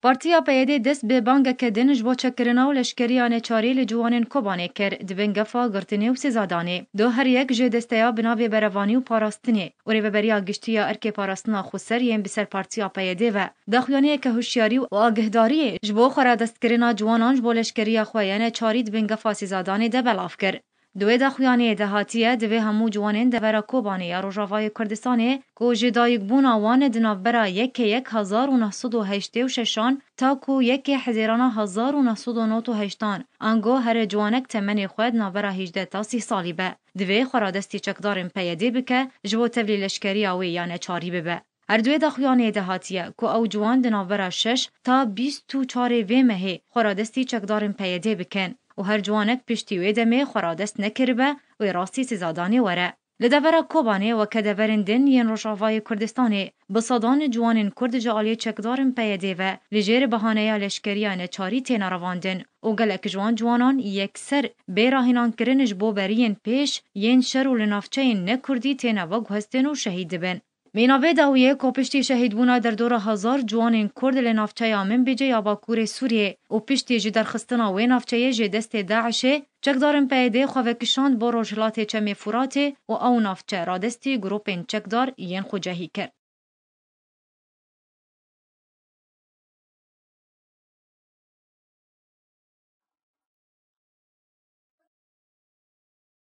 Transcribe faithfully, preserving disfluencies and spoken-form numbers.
Partiya P Y D dest bi bangeke din ji bo çekkirina û leşkeriya neçarî li ciwanên Kobanê kir, di bin gefa girtinê û sêzadanê. Do her yek ji desteya bi navê berevanî û parastinê û rêveberiya giştî ya erkê parastina xweser yên bi ser Partiya P Y D ve daxuyaniyeke hişyarî û agihdariyê ji bo xweradestkirina ciwanan ji bo leşkeriya xwe ya neçarî di bin gefa sêzadanê de belav kir. Di wê daxuyaniyê de hatiye, divê hemû ciwanên devera Kobanê ya Rojavayê Kurdistanê ku ji dayikbûna wan di navbera yekê yek hezar û neh sed û heştê û şeşan ta ku yekê Hezêrana hezar û neh sed û nod û heştan, ango here ciwanek temenê xwe di navbera hêjdeh ta sî salî be, divê xweradestî çekdarên P Y D bike ji bo tevlî leşkeriya wê ya neçarî bibe. Her duê daxuyaniyê de hatiye ku ew ciwan di navbera şeş ta bîst û çarê vê mehê xweradestî çekdarên P Y D bikin û her ciwanek piştî wê demê xweradest nekiribe, wê rastî sêzadanê were. Li devera Kobanê weke deverên din yên Rojavayê Kurdistanê, bi sedan ciwanên Kurd ji aliyê çekdarên P Y D ve li jêr bahaneya leşkeriya neçarî têne revandin û gelek ji wan ciwanan yekser bê rahînankirin ji bo beriyên pêş yên şer û li navçeyên ne Kurdî têne veguhestin û şehîd dibin. Mîna vê dawiyê ku piştî şehîdbûna derdora hezar ciwanên Kurd li navçeya Minbicê ya Bakurê Sûriyê û piştî ji derxistina wê navçeyê ji destê DAIŞê, çekdarên P Y D xwe vekişand bo rojhilatê Çemê Furatê û ew navçe radestî grûpên çekdar yên xwecehî kir.